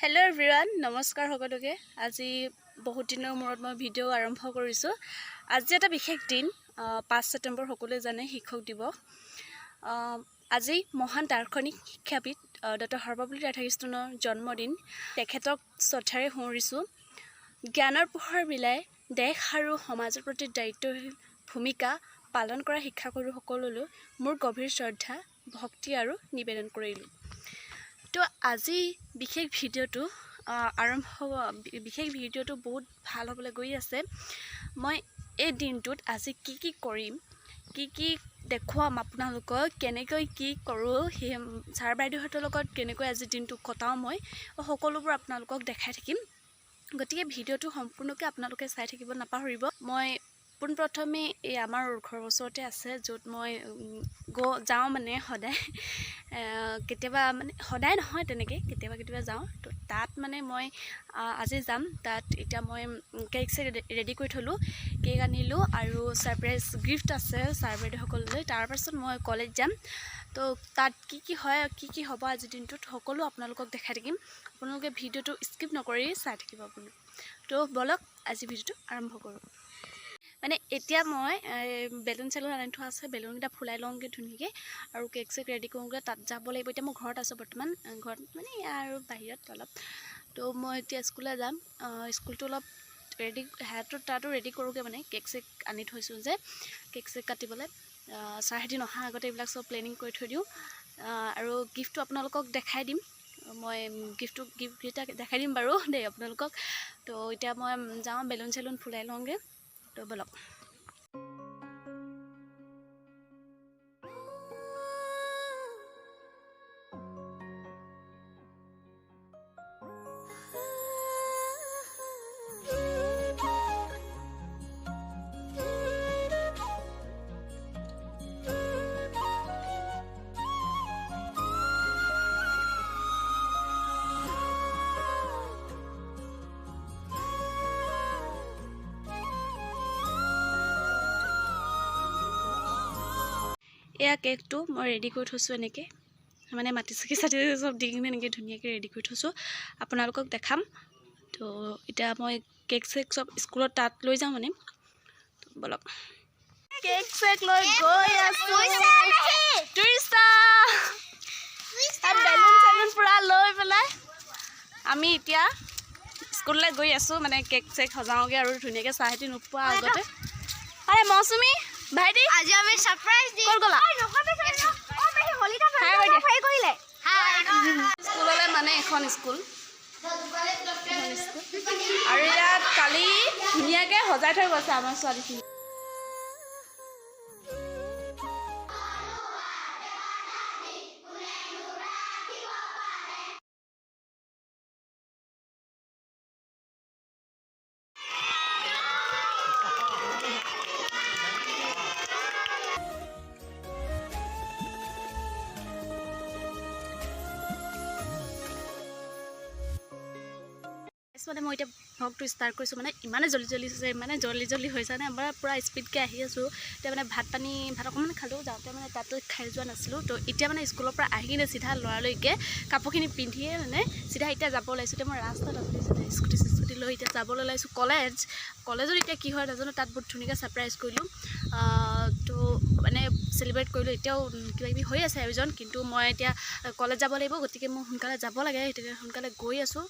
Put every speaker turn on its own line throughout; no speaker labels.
Hello' everyone, নমস্কাৰ সকলোকে। আজি বহুত দিনৰ মূৰত মই ভিডিঅ' আৰম্ভ কৰিছোঁ। আজি এটা বিশেষ দিন, 5 ছেপ্টেম্বৰ, সকলোৱে জানে, শিক্ষক দিৱস। আজি মহান দাৰ্শনিক, শিক্ষাবিদ ডক্টৰ সৰ্বপল্লী ৰাধাকৃষ্ণনৰ জন্মদিন। তেখেতক শ্ৰদ্ধাৰে সুঁৱৰিছোঁ। জ্ঞানৰ পোহৰ বিলাই দেশ আৰু সমাজৰ প্ৰতি দায়িত্বশীল ভূমিকা পালন কৰা শিক্ষাগুৰুসকললৈ মোৰ গভীৰ শ্ৰদ্ধা, ভক্তি আৰু নিবেদন কৰিলোঁ। তো আজি বিশেষ ভিডিঅ'টো আৰম্ভ, বিশেষ ভিডিঅ'টো বহুত ভাল হ'বলৈ গৈ আছে। মই এই দিনটোত আজি কি কি কৰিম, কি কি দেখুৱাম আপোনালোকক, কেনেকৈ কি কৰোঁ, সেই ছাৰ বাইদেউহঁতৰ লগত কেনেকৈ আজি দিনটো কটাওঁ, মই সকলোবোৰ আপোনালোকক দেখাই থাকিম। গতিকে ভিডিঅ'টো সম্পূৰ্ণকৈ আপোনালোকে চাই থাকিব নাপাহৰিব। মই পোনপ্ৰথমে এই আমাৰ ঘৰৰ ওচৰতে আছে, য'ত মই যাওঁ মানে সদায়, কেতিয়াবা মানে সদায় নহয়, তেনেকৈ কেতিয়াবা কেতিয়াবা যাওঁ। তো তাত মানে মই আজি যাম তাত। এতিয়া মই কেক চেক ৰেডি কৰি থ'লোঁ, কেক আনিলোঁ আৰু ছাৰপ্ৰাইজ গিফ্ট আছে ছাৰ বাইদেউসকললৈ। তাৰপাছত মই কলেজ যাম। তো তাত কি কি হয়, কি কি হ'ব আজিৰ দিনটোত, সকলো আপোনালোকক দেখাই থাকিম। আপোনালোকে ভিডিঅ'টো স্কিপ নকৰি চাই থাকিব আপুনি। তো ব'লক, আজি ভিডিঅ'টো আৰম্ভ কৰোঁ। মানে এতিয়া মই বেলুন চেলুন আনি থোৱা আছে, বেলুনকেইটা ফুলাই লওঁগৈ ধুনীয়াকৈ আৰু কেক চেক ৰেডি কৰোঁগৈ, তাত যাব লাগিব। এতিয়া মই ঘৰত আছোঁ বৰ্তমান, ঘৰত মানে আৰু বাহিৰত অলপ। তো মই এতিয়া স্কুললৈ যাম। স্কুলটো অলপ ৰেডি, সেয়াটো তাতো ৰেডি কৰোঁগৈ। মানে কেক চেক আনি থৈছোঁ যে কেক চেক কাটিবলৈ। ছাৰহঁতি নহাৰ আগতে এইবিলাক চব প্লেনিং কৰি থৈ দিওঁ আৰু গিফ্টটো আপোনালোকক দেখাই দিম। মই গিফ্টকেইটা দেখাই দিম বাৰু দেই আপোনালোকক। তো এতিয়া মই যাওঁ, বেলুন চেলুন ফুলাই লওঁগৈ। তো ব'লক। এয়া কেকটো মই ৰেডি কৰি থৈছোঁ এনেকৈ, মানে মাটি চাকি চাটি চব দি কিনে এনেকৈ ধুনীয়াকৈ ৰেডি কৰি থৈছোঁ, আপোনালোকক দেখাম। তো এতিয়া মই কেক চেক চব স্কুলত তাত লৈ যাওঁ মানে। তো ব'লক, কেক চেক লৈ গৈ আছোঁ। তাত বেলুন চেলুন পূৰা লৈ পেলাই আমি এতিয়া স্কুললৈ গৈ আছোঁ। মানে কেক চেক সজাওঁগৈ আৰু ধুনীয়াকৈ ছাৰহঁতি নোপোৱা আগতে। আৰে মৌচুমী, ভাইটি।
আজি আমি ছাৰপ্ৰাইজ দিম।
ক'ত গ'লা? হাই কৰি দিয়া।
কৰিলে।
স্কুললৈ মানে এখন স্কুল, এখন স্কুল আৰু ইয়াত কালি ধুনীয়াকৈ সজাই থৈ গৈছে আমাৰ ছোৱালীখিনি। মানে মই এতিয়া ভ্লগটো ষ্টাৰ্ট কৰিছোঁ। মানে ইমানে জল্দি জল্দি হৈছে, ইমানে জল্দি জল্দি হৈছে নে মই পূৰা স্পীডকৈ আহি আছোঁ। এতিয়া মানে ভাত পানী, ভাত অকণমান খালোঁ যাওঁতে, মানে তাতো খাই যোৱা নাছিলোঁ। তো এতিয়া মানে স্কুলৰ পৰা আহি কিনে চিধা লৰালৰিকৈ কাপোৰখিনি পিন্ধিয়ে মানে চিধা এতিয়া যাব ওলাইছোঁ। এতিয়া মই ৰাস্তাত আছোঁ, চিধা স্কুটি চিস্কুটি লৈ এতিয়া যাবলৈ ওলাইছোঁ কলেজ। কলেজত এতিয়া কি হয় নাজানো। তাত বহুত ধুনীয়াকৈ ছাৰপ্ৰাইজ কৰিলোঁ, তো মানে চেলিব্ৰেট কৰিলোঁ। এতিয়াও কিবা কিবি হৈ আছে আয়োজন, কিন্তু মই এতিয়া কলেজ যাব লাগিব, গতিকে মই সোনকালে যাব লাগে, সেইটো সোনকালে গৈ আছোঁ।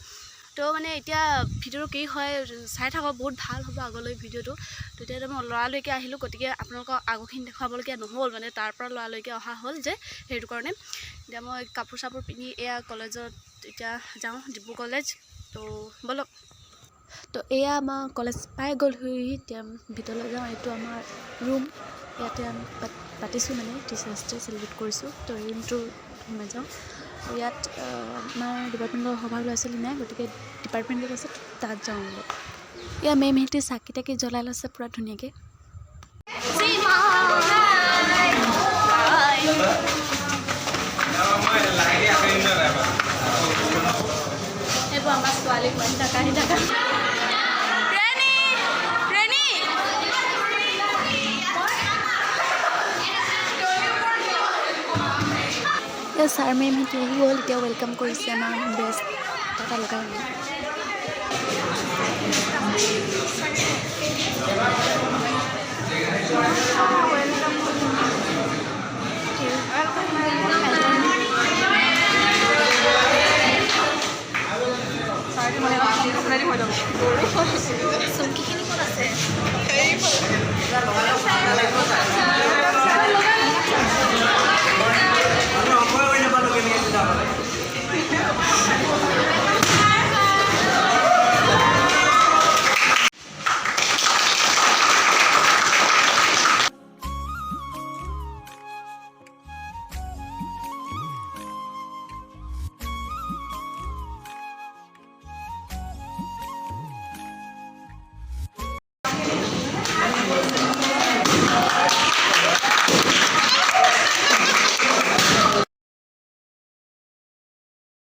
তো মানে এতিয়া ভিডিঅ'টো কি হয় চাই থাকক, বহুত ভাল হ'ব আগলৈ ভিডিঅ'টো। তেতিয়া মই লৰালৰিকৈ আহিলোঁ, গতিকে আপোনালোকক আগৰখিনি দেখুৱাবলগীয়া নহ'ল। মানে তাৰ পৰা লৰালৰিকৈ অহা হ'ল যে, সেইটো কাৰণে। এতিয়া মই কাপোৰ চাপোৰ পিন্ধি এয়া কলেজত এতিয়া যাওঁ, ডিব্ৰু কলেজ। তো ব'লক। তো এয়া আমাৰ কলেজ পাই গ'লহি, এতিয়া ভিতৰলৈ যাওঁ। এইটো আমাৰ ৰুম, ইয়াতে আমি পাতিছোঁ, মানে টিচাৰ্ছ ডে চেলিব্ৰেট কৰিছোঁ। তো এই ৰুমটো সোমাই যাওঁ। ইয়াত আমাৰ ডিপাৰ্টমেণ্টৰ সভাগ ল'ৰা ছোৱালী নাই, গতিকে ডিপাৰ্টমেণ্টত আছে, তাত যাওঁ অলপ। এয়া মেমহঁতে চাকি তাকি জ্বলাই লৈছে পূৰা ধুনীয়াকৈ। এইবোৰ আমাৰ ছোৱালী, আহি থাকা, আহি থাকা। ৰেণী, ৰেণী। এতিয়া ছাৰ মেমহঁতে আহি গ'ল, এতিয়া welcome কৰিছে আমাৰ বেষ্ট। তাত এটা লগাই আনো। চকীখিনি ক'ত আছে?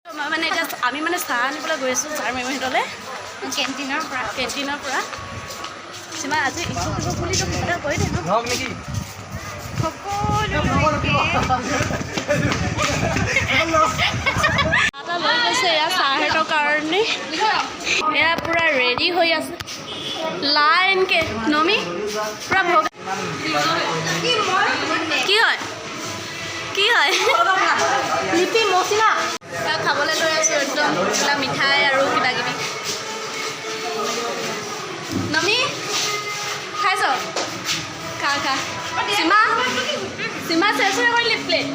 মই মানে এতিয়া আমি মানে চাহ আনিবলৈ গৈ আছোঁ ছাৰ মেমহঁতলৈ।
কেণ্টিনৰ পৰা।
কেণ্টিনৰ পৰা। সীমা, আজি শিক্ষক দিৱস বুলি তই কিবা এটা কৈ দে ন।
নেকি?
সকলোলৈকে
এটা লৈ গৈছে এয়া ছাৰহঁতৰ কাৰণে। এয়া পূৰা ৰেডি হৈ আছে লাইনকে। নমি পূৰা ভগা কি হয়, কি হয়?
লিপি মচিনা।
এয়া খাবলৈ লৈ আছোঁ একদম কিবা মিঠাই আৰু কিবা কিবি। নমি, খাইছ? খা খা। সীমা, সীমা, চেচুৰে কৰিলি প্লেট,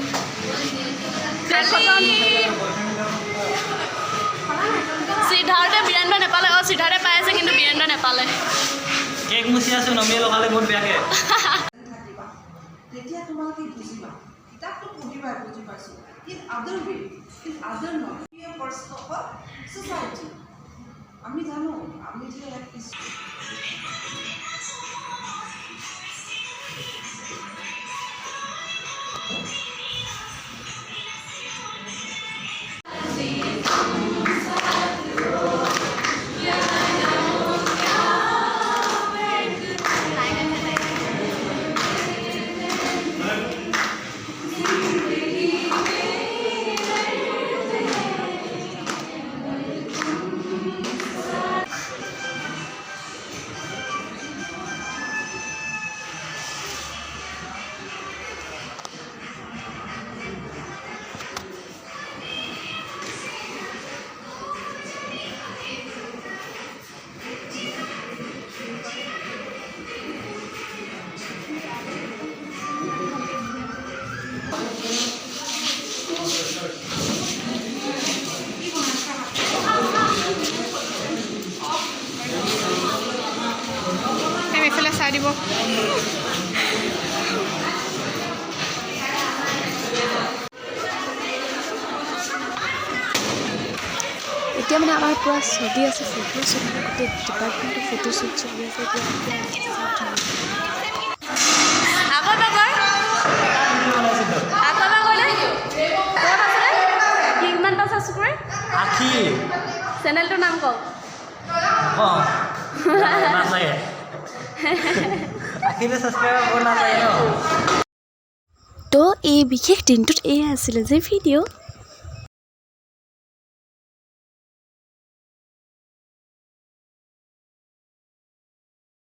প্লেট খতম। সিদ্ধাৰ্থে বীৰেন্দ্ৰ নেপালে। অঁ, সিদ্ধাৰ্থে পাই আছে কিন্তু বীৰেন্দ্ৰ নেপালে।
কেক মুচি আছো, নমিয়ে লগালে বহুত বেয়াকে।
থাকিবা, তেতিয়া তোমালোকে বুজিবা। কিতাপটো পঢ়িবা, বুজি পাইছোঁ, in other way, in other not be a person of a society. আমি জানো আমি যে এক
এইফালে চাই দিব।
এতিয়া মানে আমাৰ পূৰা চলি আছে ফটো শ্বুট, মানে গোটেই ডিপাৰ্টমেণ্টৰ ফটো শ্বুট চলি আছে এতিয়া। আকৌ এবাৰ কৰ, আকৌ এবাৰ কৰিলে। ক'ত আছিলে? কিমান পাইছা চকুৰে?
80।
চেনেলটোৰ নাম কওক।
অঁ, নাচাগে। 80তে ছাবস্ক্ৰাইবাৰ বহুত নাচাগে ন।
তো এই বিশেষ দিনটোত এয়া আছিলে যে ভিডিঅ'।